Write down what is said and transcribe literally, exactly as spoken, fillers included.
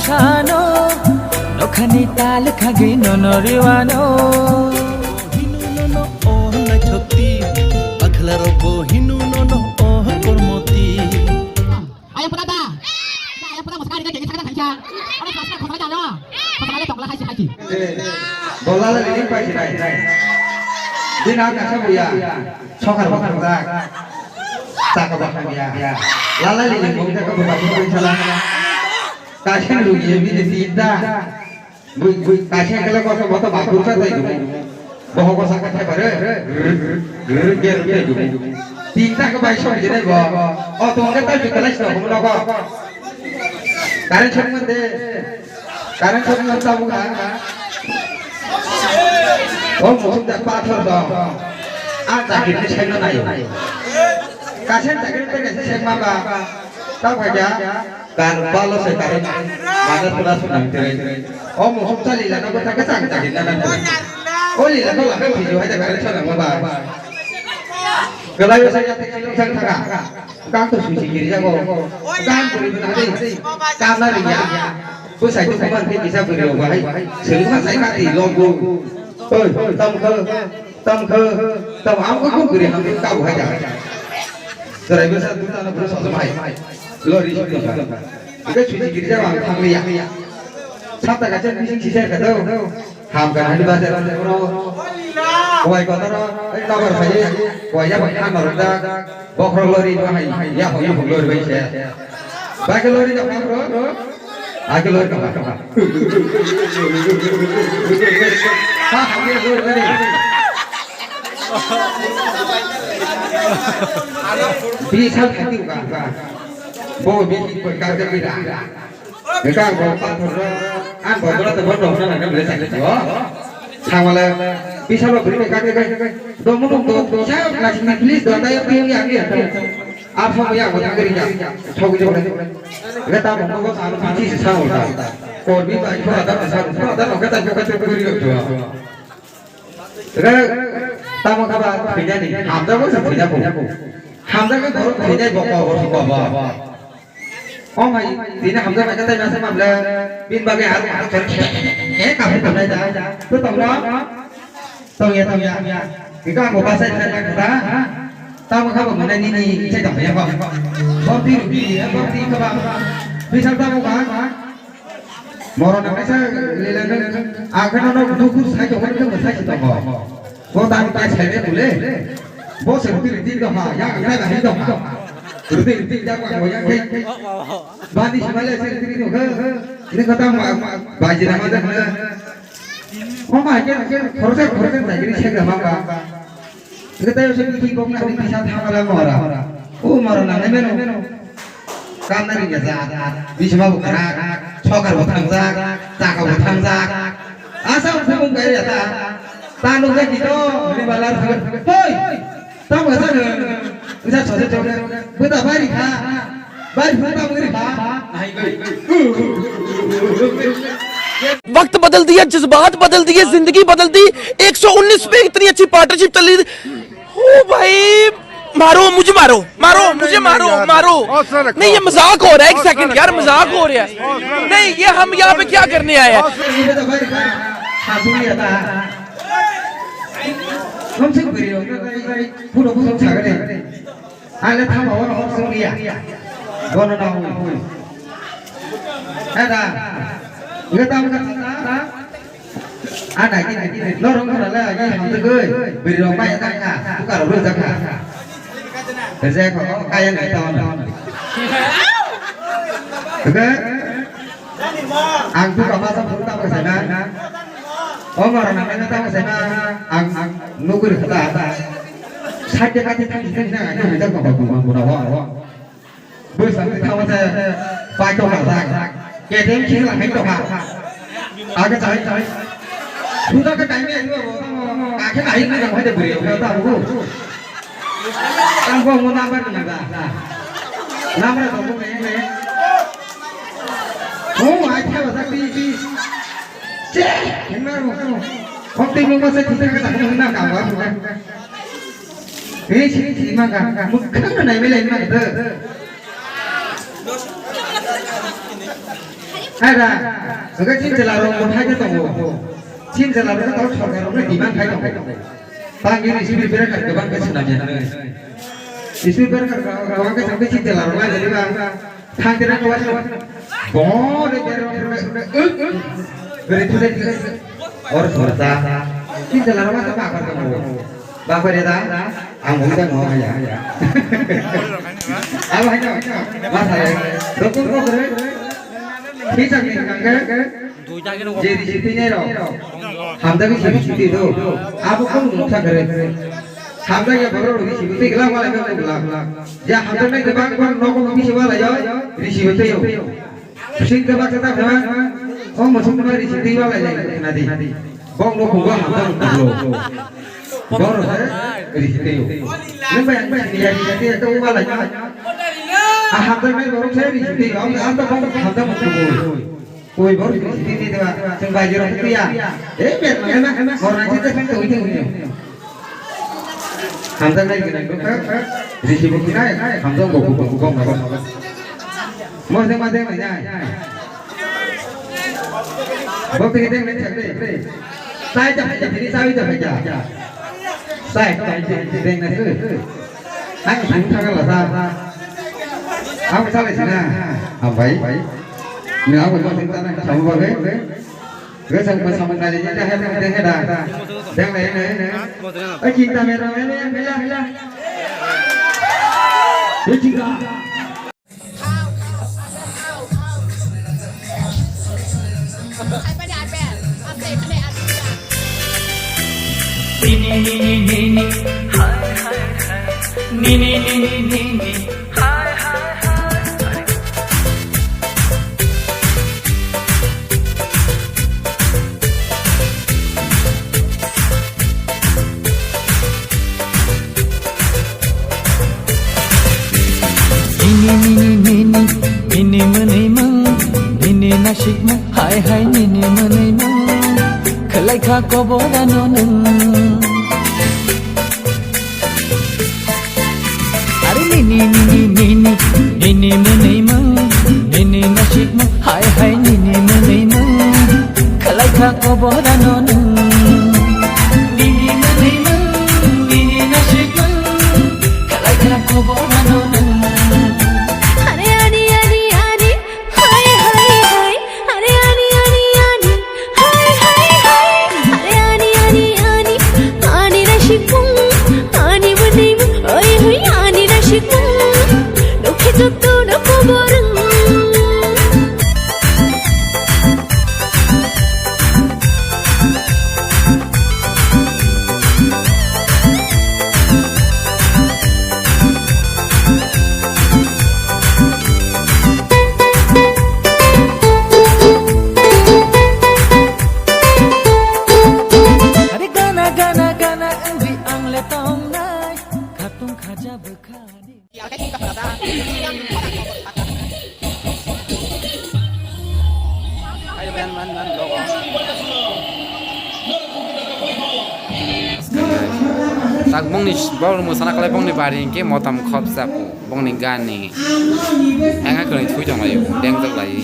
Khano, nokhani tal khagwi nono riwano. Hinu nono oh naithokti, bakhlaro bo hinu nono oh kormoti. Ayang pernah dah? Ayang pernah maskara ini jadi sangat hancur. Orang kelasnya kosong aja loh. Kosong aja tonglah haji haji. Bola lagi ini pagi naik naik. Di nak kasih buya. Sokar bakar dak. Saka bakar ya. Lala lili mungkin kau bakar pun salah. Kaisa rwgwi bini tinta. Bui, bui, kaisa kele koso moto bakur sa tai dumo. Boho kosa ka thai bare. Rrr, rrr, ger thai dumo. Tinta ke bai song jene bo. O tong ke tai jukala sino homo nogo. Karen chok mande. Karen chok mande tabu ka. O mukhum da pathor do. A jakir ni chai no nayo. Kaisa jakir te kaisa chai ma ba. Tao khaikha, gan balo se kaisa mana suna suna tei. O mukhum cha lila no bwtha khe chang cha hinna nang. O lila no lakha thiju hai da kaisa sona ma ba. Kwlai o sa ya te chilung sang thaka. Kang to suji kiri jago. Kang kuri bwna dei. Kana riya. Bwsai to kuman te kisa bwrwi rok bahai. Seri ma sai ka ti logo. Oi, tam kha. Tam kha, tam ang ko ko guri ham ka bu haja. Driver sa duta na bro sa mai. Lori sa ka. Ika chuji giri ja ang tham ya. Sata ka chen bising sisa ka do. Ham ka hani ba ja bro. Koi ko taro, ai ka bar sai. Koi ya ba khan ro da. Bokhro lori no hai. Ya ho ya ho lori bai se. Ba ka lori da bro. Age lori kama kama. Ha ha age lori kama. Bisal khati uga uga. Bo bi ki koi ka ka bira. Beka bo pathor ro. An bo dora to bo dong na na le sa ko. Sangwala bisal bo bri ka ka ka. Do munu do sa na ni please do ta yo ki ya ki ya. Ar sa ya bo ta ka ri ya. Thok jo le. Ga ta mo ko sa no phi si sa mo ta. Ko bi ba ko da sa ko da no ga ta ko ka ko ri yo. Ga ta mo ka ba phi ja ni. Ham da ko sa phi ja ko. Ham da ko ko phi ja ko ko ko ko ba. O mai, tini hamjak naikha tai masa mamle, bin bagwi aro aro chori, eh, kaphir thamnai da, tu tongno, tongya, tongya, bika mo basai thai na kata, tamo khabo mane nini, chai tongya ba, bomti ruki, eh, bomti kaba, bisal tamo ba, moro na mesa lele nung, akhana no dukur sai to, wani kama sai to ba. Bo tang tai sai le bule. Bo se ruti ruti do ha, ya ngai ba hi do ha. Ruti ruti ja kwa mo ya kai. Bani si bale se ruti ruti do ha. Ini kata ma ba ji na ma da na. Mo ma ke ke khorsa khorsa da ji se ga ma ba. Ini tayo se ki bok na ni sa tha ma la mo ra. O maro na ne meno. Kamna ringya jak, bisma bo kwrak, sokar bo thangjak, chaka bo thangjak. Asa bo phung kai ya ta. Ta nuk jai kito, ni balar sagar. Hoi! Tamo sa ne? Bisa sose chok. Buta bari kha. Bari phung tamo ri kha. Nai goi. वक्त बदल दिया, जज्बात बदल दिए, जिंदगी बदल दी। एक सौ उन्नीस पे इतनी अच्छी पार्टनरशिप चल रही थी। ओ भाई, मारो मुझे, मारो, मारो मुझे, मारो, मारो। नहीं, ये मजाक हो रहा है, एक सेकंड यार, मजाक हो रहा है। नहीं, ये हम यहाँ पे क्या करने आए हैं? Ada, nggak tahu kan? Ana ki, norok khorale agi hamtwgwi bwrwi rok bai ta kha, buka rok rwjak kha. Rwjak kha, o kaya nai ta ono. Oke? Ang buka masa phuru ta bwsai na. O mara nang nang ta bwsai na. Ang, ang nugwi rwkha ta. Side de kati thang thang thang ang rwjak kha, buka buka buka. Bwsakni thangma se paitokha jak. K T M khini langkhai tokha. Age chai chai. Suda khe kaimi ani bo. Kakhe nai ni jang phai de bwrwi o ta bu. Tang bo mo number ni ba. Number to bo ne ne. O ai khe ba sak ti ti. Che, himar mo. Hok ti mo ma se ti ta ka ta na ka ba. Ei, sini, sini, maka, mukang na nai melai maka de. Hai da, hwnkhe chini chwla rok bo hai khe tongo. Chini chwla rok khe tongo, sorkar rok no demand khai tongo. Tang ini speed breaker kwbang khe swnam ya. Speed breaker kwbang khe swnam khe chini chwla rok lai jani ba. Thang khe nang khe waisa. Bo de ber ber ber ber. Beri thule thule. Or sorta. Chini chwla rok ma ta ba kar tongo. Ba kore da, ang mung da no ya. Abo hai no, ma sa re. Doktor ko kore. Thik thak ni kang ke. Je risi twi nai rok. Hamda ke sibi sibi do. Abo ko mung sa kore. Hamda ya boro risi twi gla wala ke gla. Ya hamda nai ke bang bang no ko mung si wala yo. Risi twi yo. Sing ke baksa ta khana, o mosok ma risi twi wala lai khana di. Bok no khungbo hamda muklo. Boro se risi twi. Nung bai ang bai ya risi twi to wala lai. A hamda mai boro se risi twi. Ang ang to bok hamda muklo. Koi boro risi twi ni dewa. Sing bai jero twi ya. Eh, bet ma ma ma. Boro na chita sing to wi twi. Hamjaknai gwnang wngkha, risi bo khnai, hamjak bo kok kok kok. Mo se ma deng nai. Bo kri deng nai chak dei. Sai ta phai ta phini sai ta phai ta. Sai ta phai ta deng nai se. Ang thang thang la sa. Ang sa le sina. Hambai. Ni ang bo thang ta na. Samu ba ge. Gosok gosok nai le, ya, ya, ya, ya, ya. Deng le, le, le. Oi, cinta merah, le, le, le, le. Oi, cinta. Nini, nini, nini, nini. Hai, hai, hai, hai. Nini, nini, nini, nini. Hai, hai, hai, hai. Nini, nini, nini, nini mwnwi mung, nini nasikmung, hai, hai, nini mwnwi mung. Khwlai kha kobor ano nwng. Are nini, nini, nini, nini mwnwi mung, nini nasikmung, hai, hai, nini mwnwi mung. Khwlai kha kobor ano nwng. Nini mwnwi mung, nini nasikmung, khwlai kha kobor ano nwng. Are ani, ani, ani, hai, hai, hai. Are ani, ani, ani, hai, hai, hai. Are ani, ani, ani, ani nasikmung, ani mwnwi mung, oi, oi, ani nasikmung. Nokhe joto no koborung. Are gana, gana, gana, wngwi ang le tongnai, khatung khaja bwkhani. Tak bongni, bongni sana kalai bongni bari hingke motom khopsa bongni gani. Ang ha kwrwng thui tong laio, dengjak lai.